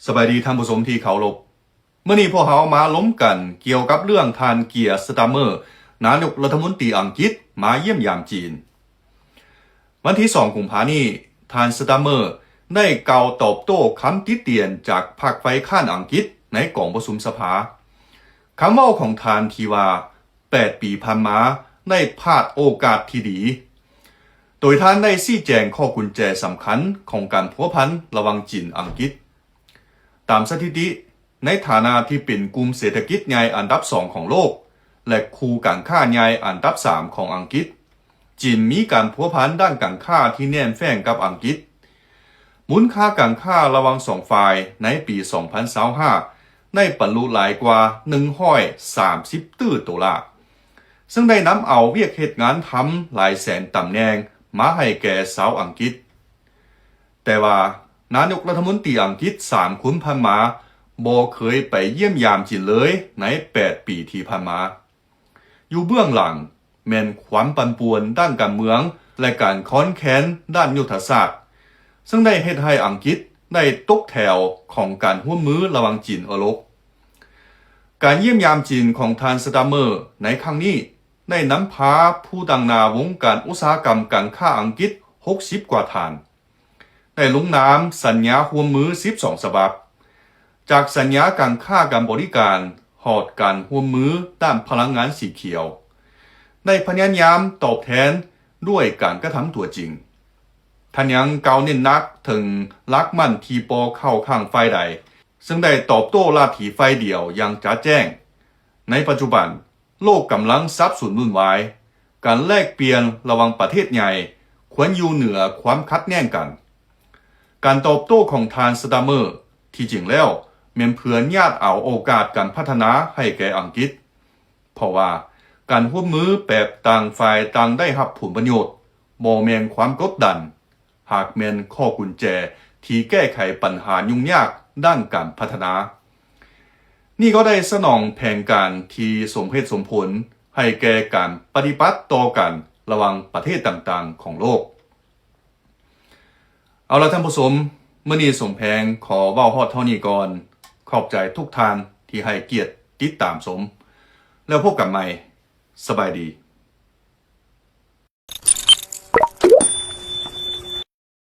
ສະບາຍດີທ່ານຜູ້ຊົມທີ່ເຄົາລົບ. ມື້ນີ້ພວກເຮົາມາລົມກັນກ່ຽວກັບເລື່ອງທ່ານ Keir Starmer ນາຍົກລັດຖະມົນຕີອັງກິດ ມາຢ້ຽມຢາມຈີນ. ວັນທີສອງ ກຸມພານີ້, ທ່ານ Starmer ໄດ້ກ່າວຕອບໂຕ້ຄຳຕິຕຽນຈາກພັກຝ່າຍຄ້ານອັງກິດໃນກອງປະຊຸມສະພາ. ຄຳເວົ້າຂອງທ່ານທີ່ວ່າ ແປດປີຜ່ານມາໄດ້ພາດໂອກາດທີ່ດີ, ໂດຍທ່ານໄດ້ຊີ້ແຈງຂໍ້ກຸນແຈສຳຄັນຂອງການພົວພັນລະຫວ່າງຈີນ-ອັງກິດ. ຕາມສະຖິຕິ, ໃນຖານະທີ່ເປັນກຸ່ມເສດຖະກິດໃຫຍ່ອັນດັບສອງຂອງໂລກ ແລະ ຄູ່ການຄ້າໃຫຍ່ອັນດັບສາມຂອງອັງກິດ, ຈີນມີການພົວພັນດ້ານການຄ້າທີ່ແໜ້ນແຟ້ງກັບອັງກິດ. ມູນຄ່າການຄ້າລະຫວ່າງສອງຝ່າຍໃນປີສອງພັນຊາວຫ້າ ໄດ້ບັນລຸຫຼາຍກວ່າໜຶ່ງຮ້ອຍສາມສິບຕື້ໂດລາ, ເຊິ່ງໄດ້ນຳເອົາວຽກເຮັດງານທຳຫຼາຍແສນຕຳແໜ່ງມາໃຫ້ແກ່ຊາວອັງກິດ. ແຕ່ວ່ານາຍົກລັດຖະມົນຕີອັງກິດສາມຄົນຜ່ານມາບໍ່ເຄີຍໄປຢ້ຽມຢາມຈີນເລີຍໃນແປດປີທີ່ຜ່ານມາ. ຢູ່ເບື້ອງຫຼັງແມ່ນຄວາມປັ່ນປ່ວນດ້ານການເມືອງ ແລະ ການຄອນແຄນດ້ານຍຸດທະສາດ, ເຊິ່ງໄດ້ເຮັດໃຫ້ອັງກິດໄດ້ຕົກແຖວຂອງການຮ່ວມມືລະຫວ່າງຈີນເອີຣົບ. ການຢ້ຽມຢາມຈີນຂອງທ່ານ Starmer ໃນຄັ້ງນີ້ ໄດ້ນຳພາຜູ້ຕາງໜ້າວົງການອຸດສາຫະກຳການຄ້າອັງກິດຫົກສິບກວ່າທ່ານ ໄດ້ລົງນາມສັນຍາຮ່ວມມືສິບສອງສະບັບ, ຈາກສັນຍາການຄ້າການບໍລິການ ຮອດການຮ່ວມມືດ້ານພະລັງງານສີຂຽວ, ໄດ້ພະຍາຍາມຕອບແທນດ້ວຍການກະທຳຕົວຈິງ. ທ່ານຍັງກ່າວເນັ້ນໜັກເຖິງຫຼັກໝັ້ນທີ່ບໍ່ເຂົ້າຂ້າງຝ່າຍໃດ, ເຊິ່ງໄດ້ຕອບໂຕ້ລາດຖີຝ່າຍດຽວຢ່າງຈະແຈ້ງ. ໃນປັດຈຸບັນ, ໂລກກຳລັງສັບສົນວຸ່ນວາຍ, ການແລກປ່ຽນລະຫວ່າງປະເທດໃຫຍ່ຄວນຢູ່ເໜືອຄວາມຂັດແຍ່ງກັນ. ການຕອບໂຕ້ຂອງທ່ານ Starmer ທີ່ຈິງແລ້ວແມ່ນເພື່ອຍາດເອົາໂອກາດການພັດທະນາໃຫ້ແກ່ອັງກິດ, ເພາະວ່າການຮ່ວມມືແບບຕ່າງຝ່າຍຕ່າງໄດ້ຮັບຜົນປະໂຫຍດ ບໍ່ແມ່ນຄວາມກົດດັນ, ຫາກແມ່ນຂໍ້ກຸນແຈທີ່ແກ້ໄຂບັນຫາຫຍຸ້ງຍາກດ້ານການພັດທະນາ. ນີ້ກໍໄດ້ສະໜອງແຜນການທີ່ສົມເຫດສົມຜົນໃຫ້ແກ່ການປະຕິບັດຕໍ່ກັນລະຫວ່າງປະເທດຕ່າງໆຂອງໂລກ. ເອົາລະທ່ານຜູ້ຊົມ, ມື້ນີ້ສົມແພງຂໍເວົ້າຮອດເທົ່ານີ້ກ່ອນ. ຂອບໃຈທຸກທ່ານທີ່ໃຫ້ກຽດຕິດຕາມຊົມ. ແລ້ວພົບກັນໃໝ່. ສະບາຍດີ.